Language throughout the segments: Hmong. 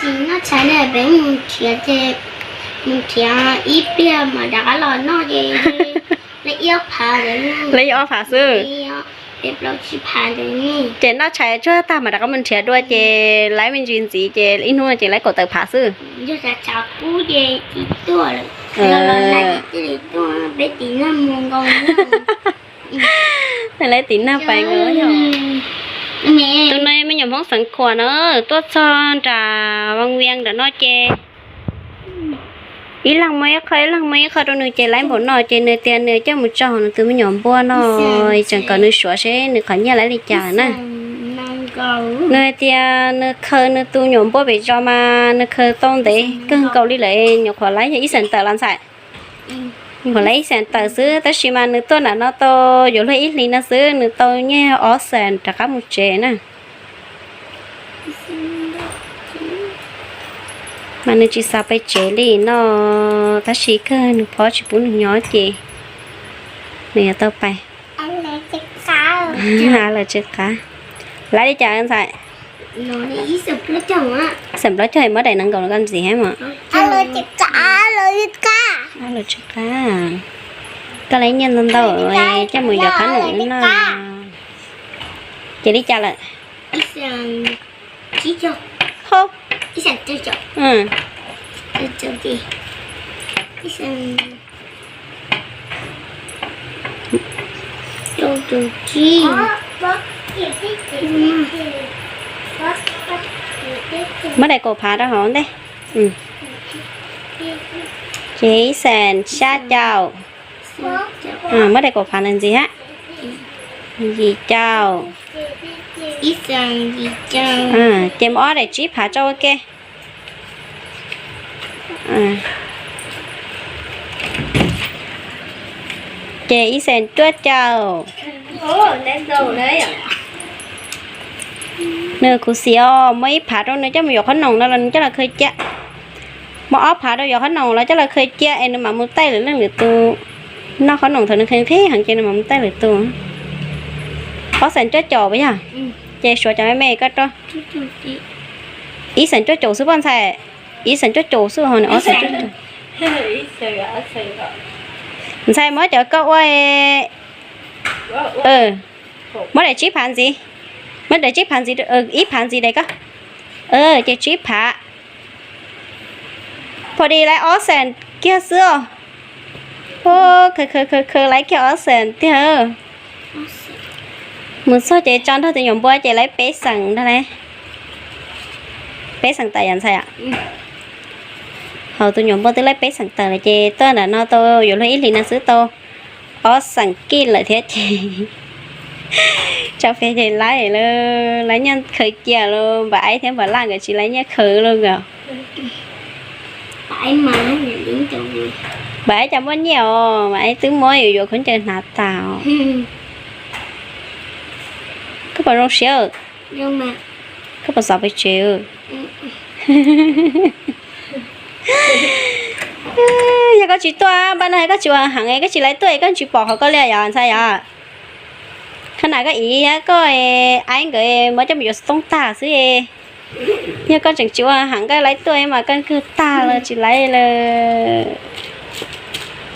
Noj tshais ne, peb mus nrhiav ces mus nrhiav ib pliag mas rov qab los noj ces li ib ob phav, li ob phav xwb. Ces noj tshais tsuag tag mas rov qab mus nrhiav dua ces laib me ntsis ntxiv ces ib hnub no ces laib kaum tawm phav xwb. Laib tim nag pais nkaus. Tus no me nyuam Hmoob xeev Khuam na, tuaj txog nram Vaj Vias nram no ces ib leeg muaj ib qho, ib leeg muaj ib qho rau nws ces laib npaum no ces nws tias nws coj mus tso hauv nws tus me nyuam npua no, tseem kom nws suav seb nws qhov nyiaj laib li cas na. Nws hais tias nws khaws nws tus nyuam npua pem zos mas nws khaws tau ntev kawg nkaus li lawm, nyuam qhuav laib yog ib xees tawm los ntxhais. Nyuam qhuav laib ib xees tawm xwb tab sis mas nws tuaj nram no tau yuav luag ib hlis no xwb nws tau nyiaj ob xees rov qab mus tsev na. Mas nws tsis xav pais tsev li no, tab sis kawg nws phob tsis pub nws nyob ces nws yuav tau pais. Lawv tsis qab. Laib li cas ntxhais? Xeem plaub caug muab daim nees nkaum no koj ntxiv hab mas. Lawv tsis qab. Koj laib nyiaj ntau ntau coj mus yuav qhob noom no. Ces li cas lawm? Muab daim kaum phav rau hauv ntej. Ces ib xees xya caum. Muab daim kaum phav ntawd ntxiv hab. Yim caum. Ces muab ob daim tsib phav tso ua ke. Ces ib xees cuaj caum. Nws khuv xim os, muab ib phav rau nws coj mus yuav qhob noom no los nws coj los khaws cia. Muab ob phav rau yuav qhob noom los coj los khaws cia es nws mam mus taij lwm leej lwm tus noj qhob noom thaum nws nqhis nqhis heev ces nws mam mus taij lwm tus. Ob xees cuaj caum puas yog? Ces suav cov me me koj rau. Ib xees cuaj caum xwb pob ntxhais. Ib xees cuaj caum xwb ho nws ob xees cuaj caum. Ntxhais muab cov koj ua. Muab daim tsib phav ntxiv. Muab daim tsib phav ntxiv, ib phav ntxiv daim koj. Ces tsib phav. Pha di laib ob xees kiag xwb os. Khaws khaws khaws laib kiag ob xees tiag. Mus txog ces tso nrog tus nyuam npua ces laib peb xees ntag lauj. Peb xees tawm yom ntxhais yom? Hauv tus nyuam npua twb laib peb xees tawm lawm ces tuaj nram no tau yuav luag ib hlis no xwb tau ob xees kij lawm thiab ces tso peb ces laib lawm, laib nyiaj khaws cia lawm, Npam Aib thiab Npam Laj nkawd tsis laib nyiaj khaws lawm nkawd. Npam Aib cas muaj nyiaj os, Npam Aib twb muab yuav yuav khaub ncaws hnav tas os. Koj puas zoo siab? Koj puas xav pais tsev? Yog koj tsis tuaj npaj no koj tsis ua heev, koj tsis laib tuaj koj tsis pom qhov koj li yom ntxhais yom? Qhov na koj iv koj Aib nkawd muab coj mus yuav xov tooj tag xwb. Yog koj tseem tsis ua heev koj laib tuaj mas koj kawg tag los tsis laib lawm.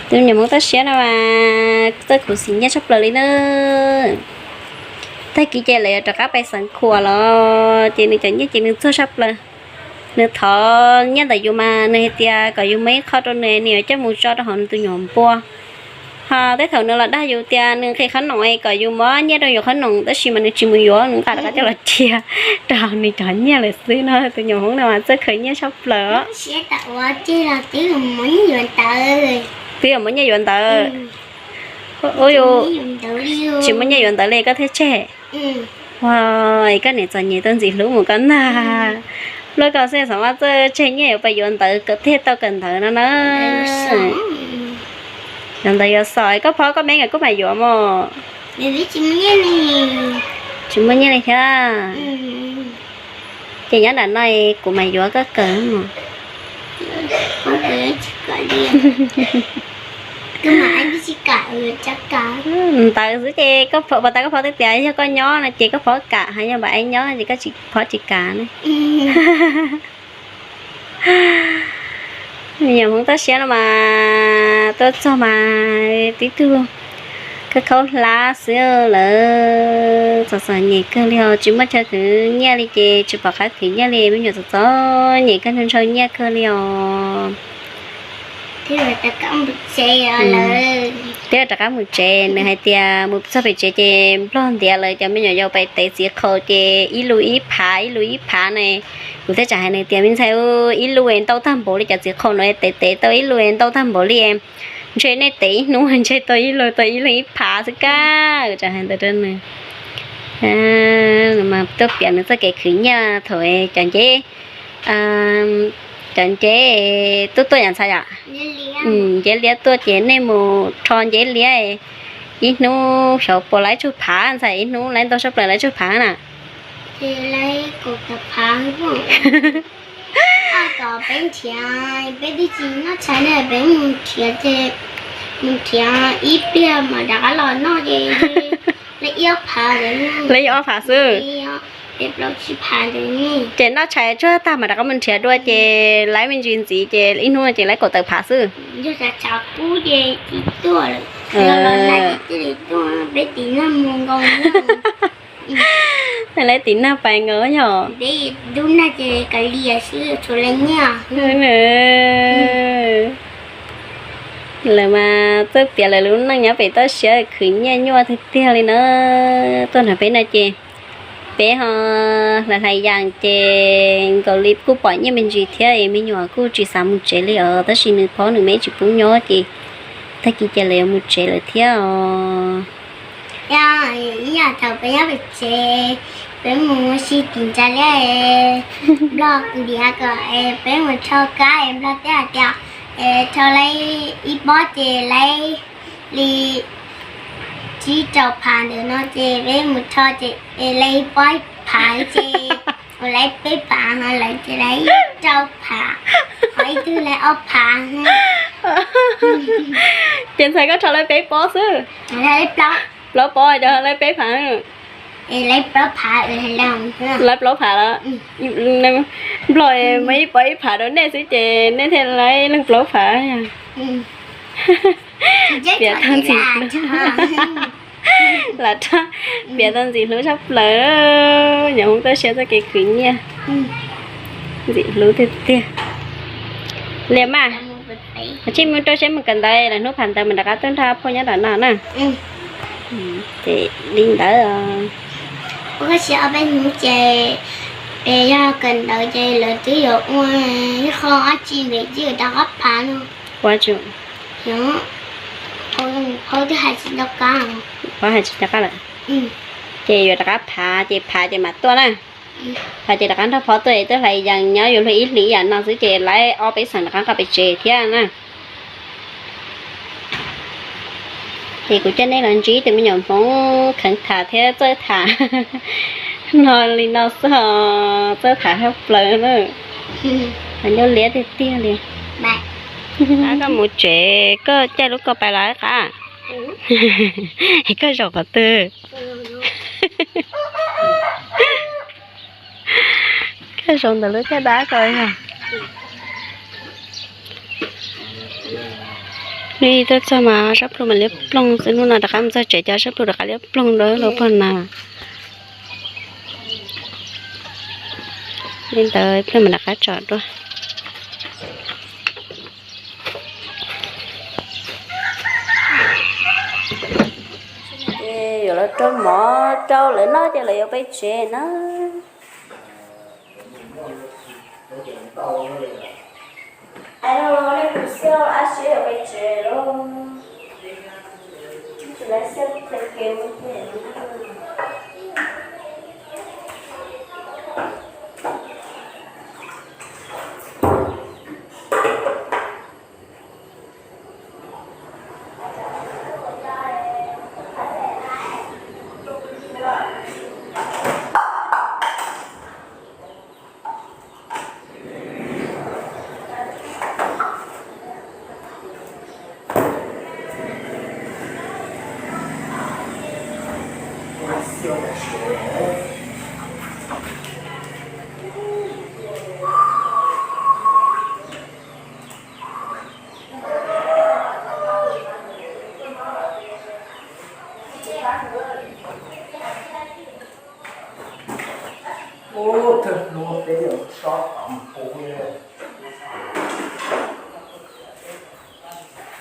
Tus nyuam Hmoob toj siab no mas txawj khuv xim nyiaj tshaj plaws li na. Tag kis ces lawv yuav rov qab pais xeev khuam los ces nws cov nyiaj ces nws txog tshaj plaws. Nws thov nyiaj ntawm yus mas nws hais tias kom yus muab ib qho rau nws, nws yuav coj mus tso rau hauv nws tus nyuam npua. Ho tej thaum nws los dag yus tias nws nqhis qhob noom kom yus muab nyiaj rau yuav qhob noom, tab sis mas nws tsis mus yuav, nws nqa rov qab coj los cia rau hauv nws cov nyiaj lawm xwb no. Tus nyuam Hmoob no mas txawj khaws nyiaj tshaj plaws. Twb yuav muab nyiaj yuav ntawd. Ua yus tsis muaj nyiaj yuav ntawd li koj thiaj tseg. Ua, koj niam txom nyem tau ntxim hlub mus koj ntag. Luag koj xwb xav mas txawj tseg nyiaj yuav pais yuav ntawd kom thiaj tau kawm ntawv no na. Yuav ntawv yuav xos, koj phob koj me nkawd kuj mam yuav mos. Tsis muaj nyiaj li thiab. Ces nyob nram no kuv mam yuav koj kawm mos. Ntawd xwb ces koj phob, puas tas koj phob twb tias yog koj nyob no ces koj phob kam, ho yog Npam Aib nyob ces koj tsis phob tsis kam ne. Nyuam Hmoob toj siab no mas tuaj txog mas tib tug khaub khaub hlab xwb lawm, txom txom nyem kawg li os, tsis muaj chaw khwv nyiaj li ces tsis pom qab khwv nyiaj li, me nyuam txom txom nyem kawg, ntshaw ntshaw nyiaj kawg li os. Twb rov qab mus tsev, nws hais tias mus txog pem tsev ces nplog ntiav lawv cov me nyuam yaus pais tev txiv qhaus ces ib lub ib phav ib lub ib phav na. Kuv thiaj tseem hais nws tias me ntxhais, ib lub es ntau tag npaum li cov txiv qhaus no, tev tev tau ib lub es ntau tag npaum li, ntshe nej tev ib hnub ntshe tau ib lub, tau ib leeg ib phav xwb kab. Kuv tseem hais ntawd rau nws. Mas tuaj piav nws txoj kev khwv nyiaj thaum cov nceb, cov nceb tuaj tuaj yom ntxhais yom. Nceb liab tuaj ces nej mus rho nceb liab ib hnub xyov puas laib tsug phav ntxhais, ib hnub laib ntau sab plaws laib tsug phav na. Peb nrhiav, peb twb tsis noj tshais ne, peb mus nrhiav ces mus nrhiav ib pliag mas rov qab los noj ces laib ib ob phav, laib ib ob phav xwb. Ces noj tshais tsuag tag mas rov qab mus nrhiav dua ces laib me ntsis ntxiv ces ib hnub no ces laib kaum tawm phav xwb. Laib tiv nag pais nkaus yog. Lawv mas txawj piav lawv lub neej nyob pem toj siab khwv nyiaj nyuaj tiag tiag li na. Tuaj nrog peb no ces peb ho hlais hlais yas ces nkaus li kuj pom nyiaj me ntsis thiab es me nyuam kuj tsis xav mus tsev li os, tab sis nws phob nws me tsis pub nyob ces tag kis ces lawv yuav mus tsev lawm thiab os. Yog ib yam thaum peb nyob pem tsev, peb mus ua si tim ntsa liab, nplog ntiav kom peb mus rho kab es nplog thiaj hais tias rho laib ib pob ces laib li tsib rau phav ntawm no ces peb mus rho ces laib ib pob ib phav ces ua laib peb phav ho lawv ces laib rau phav, ho ib tug laib ob phav. Ces ntxhais koj rho laib peb pob xwb. Plaub pob ces laib peb phav. Laib plaub phav lawm. Nplog muaj ib pob ib phav rau nej xwb ces nej thiaj laib leej plaub phav. Piav tau ntxim hlub, lam rab piav tau ntxim hlub tshaj plaws. Nyuam Hmoob toj siab txoj kev khwv nyiaj, ntxim hlub tiag tiag. Liam mas, mus tsij mus rau siab mus kawm ntawv, lwm hnub pham ntawv mas rov qab tuaj nrog phauj nyob nram no na. Ces li ntawd. Ua si ob peb hnub ces yog kawm ntawv ces lawv twb yuav ua ib qho dab tsi ntawd ces rov qab phav no. Ua tsu, phauj twb hais tsis nco qab, hais tsis nco qab lawm. Ces yuav rov qab phav ces phav ces mam tuaj na. Phav ces rov qab nrog phauj tuaj es tuaj hlais yas nyob yuav luag ib hlis ib yam no xwb ces laib ob peb xeem rov qab nqa pem tsev thiab na. Ces kuv coj nej los ntsib tus me nyuam Hmoob kheev tham thiab txawj tham no li no xwb os, txawj tham tshaj plaws na. Qhov ncauj liab tiag tiag li. Koj mus tsev koj caij lub ko pais los qab, koj zaum qhov twg? Koj zaum ntawm lub caj dab ko yog. Hnub ib tuaj txog mas sab plhu mas liab ploog xwb, hnub no rov qab mus txog tsev cov sab plhu rov qab liab ploog dua lub pog na. Li ntawd ib pliag mas rov qab tsom dua. Ces yuav los rau mov rau lawv noj ces lawv yuav peb tsev na.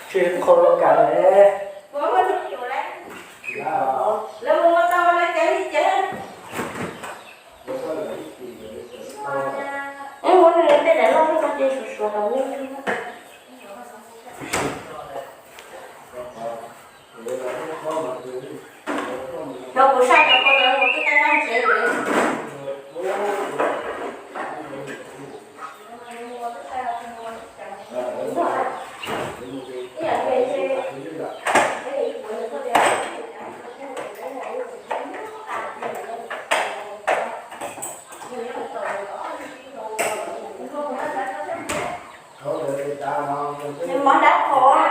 Tsis qhov los kam ne. Muab tej daim loj tej ko ces suav suav rau. Cov kuv saib cov ko ntawd mus twb tab tab ntsev lawm. Mov dab qhua.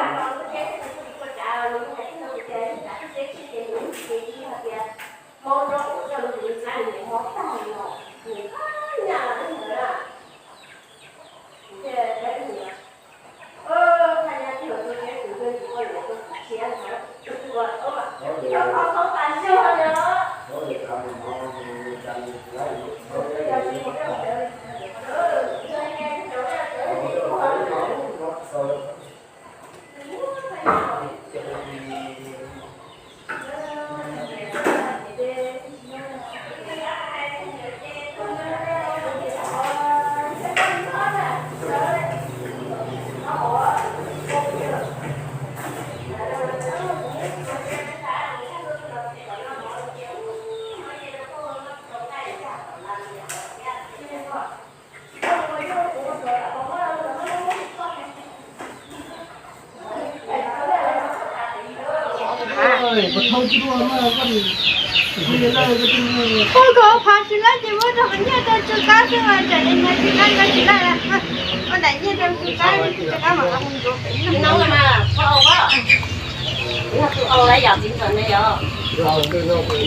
Koj kom phav tsis lawm ces muab rau qhov nyiaj rau tsis qab xwb mas tsam es nyiaj tsis qab nyiaj tsis lawm. Ua daim nyiaj rau tsis qab tsis qab mas.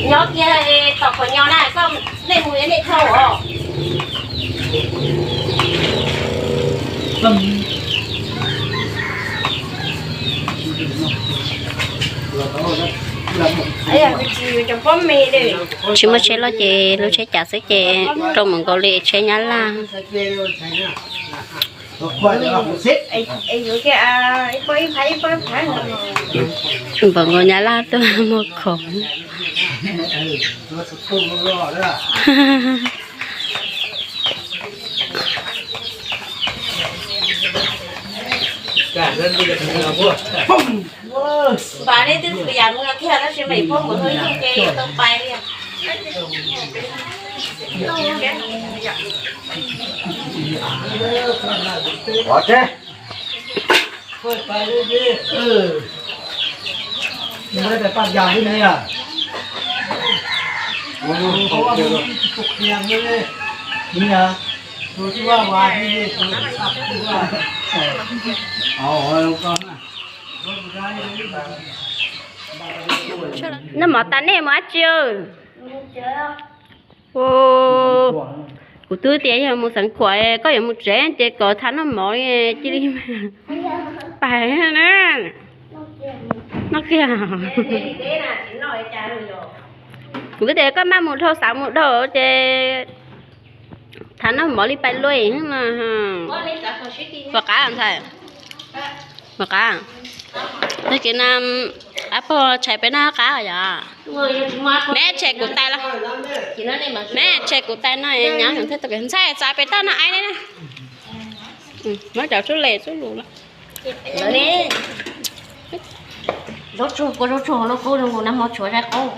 Nyob kiag tom qhov nyo na, koj nej mus nej thauj os. Tsis muaj tsheb loj ces lub tsheb cav xwb ces rau mus nkaus li tsheb Nyab Laj. Npaum nkaus Nyab Laj tuaj muag khoom. Pab nej twb yam mus kiag tab sis mas ib pab kuv hnub ib tug ces tau pais li. Ua tse. Noj mov tas nej mus dab tsi? Kuv twb tias yog mus xeev khuam, koj yuav mus tsev ces kom thav noj mov cia li pais na. Noj kiag. Kuv twb tias koj maj mus dhau xav mus dhau ces thav noj mov li pais luaj no. Puas qab ntxhais? Puas qab? Tag kis no ab pog tshais peb noj qab yom. Meb tshais kuv tais los, meb tshais kuv tais no nyob thiab tau ntxhais txav pem toj no aib ne. Muab cov tsub les tsub lus los. Zaub tsuag kua zaub tsuag hauv lub kub zoo nkaus nag hmo tshuav zais qaub.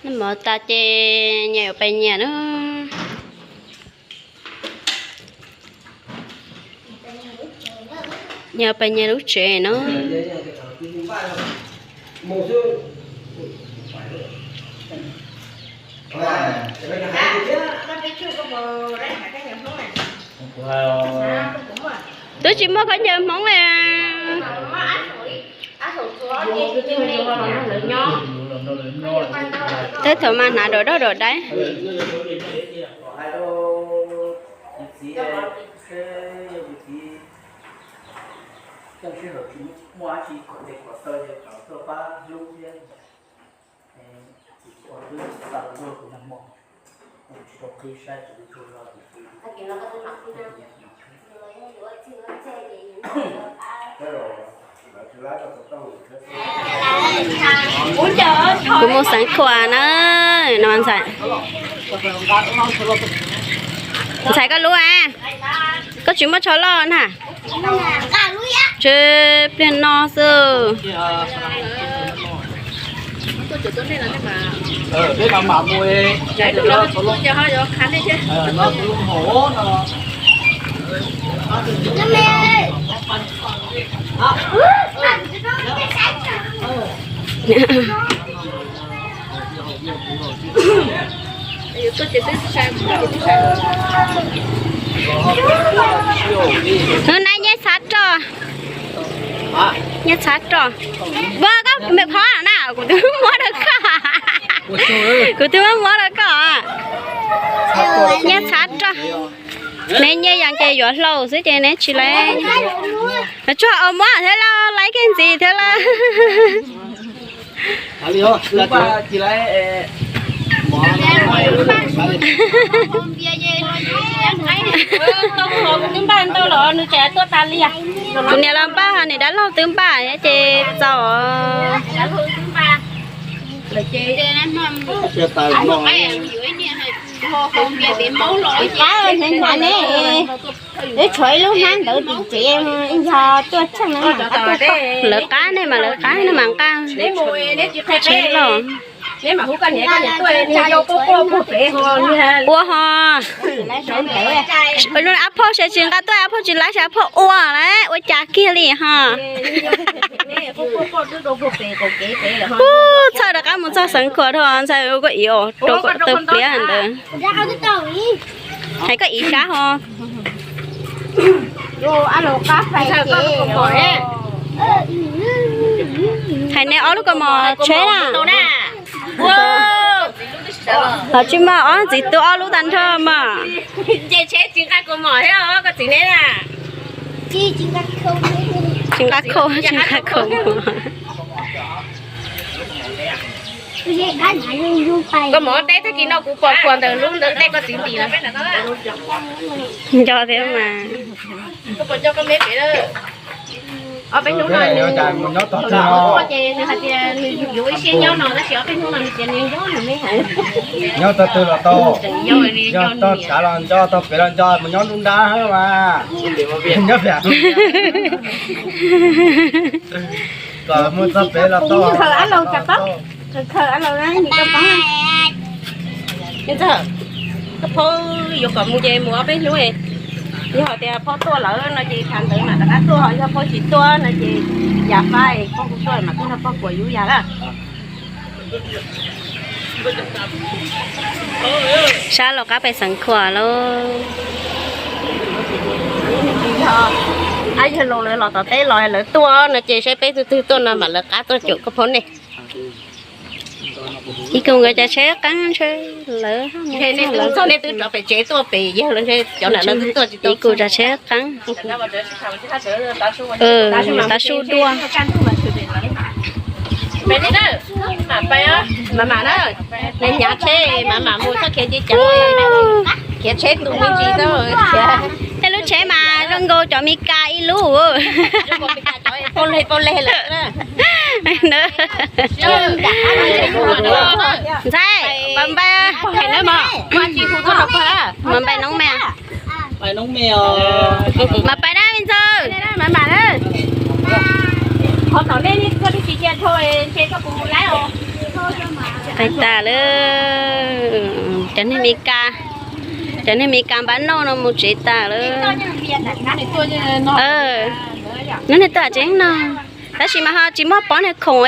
Noj mov tas ces nyias yuav pais nyias na. Nyias pais nyias lub tsev no. Twb tsis muaj khaub ncaws Hmoob li. Teb thaum mas hnav dam dog dam daiv. Kuv mus xeev khuam na, no ntxhais. Ntxhais koj lub a, koj tsis muaj tsho loj na. Tsis, pliag no xwb. Hnub no nyiaj txhav roj, nyiaj txhav roj. Ua koj me qhov na, kuv twb muab rau koj, kuv twb muab muab rau koj. Nyiaj txhav roj. Neb nyiaj yas ces yuav hlau xwb ces neb tsis laiv. Tsuag os, muab thiab lauj, laiv kiag ntxiv thiab lauj. Kuv niam los npaj, ho niam dab laug twb npaj ces txaus. Hnyav hnyav ne, wb tshuav ib lub hnab ntawd tim tsev, yog tuaj tsheej na, lawv qab nej mas lawv qab nej mas nqa tsheb los. Ua ho, ab phauj seb tsis nqa tuaj, ab phauj tsis laiv, seb ab phauj ua lawm ua cas kiag li ho. Ub, txhawj rov qab mus txog Xeev Khuam dhau ntxhais, koj iv os, rau kom tawg pliav ntawd. Hais koj iv sab ho. Hais neb ob lub kaus mom tsheb na. Ho tsis muaj ob txiv tub ob lub tag nrho mas. Tsis nqa khau, tsis nqa khau mom. Koj mov teb tag kis no kuv pom khuam ntawm lub ntawd tej koj txiv ntim lawm. Nco thiab mas. Ob peb hnub no nws, nws hais tias nws yuav ib siab nyob no tab sis ob peb hnub no nws tias nws nco nws me hais. Nyob tog twg los tau, yog tog tsav los nco, tog pem los nco, mus nyob nruab nrab mas. Nyob pem kom mus txog pem los tau. Khaws ab laus, khaws ab laus, koj phob yuav kom mus ces mus ob peb hnub. Yog hais tias phob tuaj lawm no ces tshav ntawd mam rov qab tuaj, ho yog phob tsis tuaj no ces yam fab es phob kuj tuaj mam tuaj nrog phob kuam yub yas lawm. Sab los qab pem Xeev Khuam lauj. Ab yawg laus lawv los tom teb los lawv tuaj no ces saib peb tus twg tuaj no mam lawv qab tuaj caum koj phob nej. Ib kuv nkawd cov tsheb qeeb ntshe lawv txog nej twb rov pem tsev tuaj pem yawg lawv ntshe cov ntawm no twb tuaj tsis tau. Ib kuv cov tsheb qeeb. Tav su dua. Mam mam na, hnyav tsheb mam mam mus txhob khiav nce cav, khiav tsheb tu me ntsis xwb. Tej lub tsheb mas zoo nkaus cov Mes Kas ib lub. Pau leg pau leg lawm. Ntxhais, pais npaj, pais noob me, pais noob me, mas pais na me ntxawg. Pais tas lawm, cov neeg Mes Kas, cov neeg Mes Kas npaj noj no mus tsev tas lawm. Neb tuaj tsev no, tab sis mas ho tsis muaj pob niag khoom.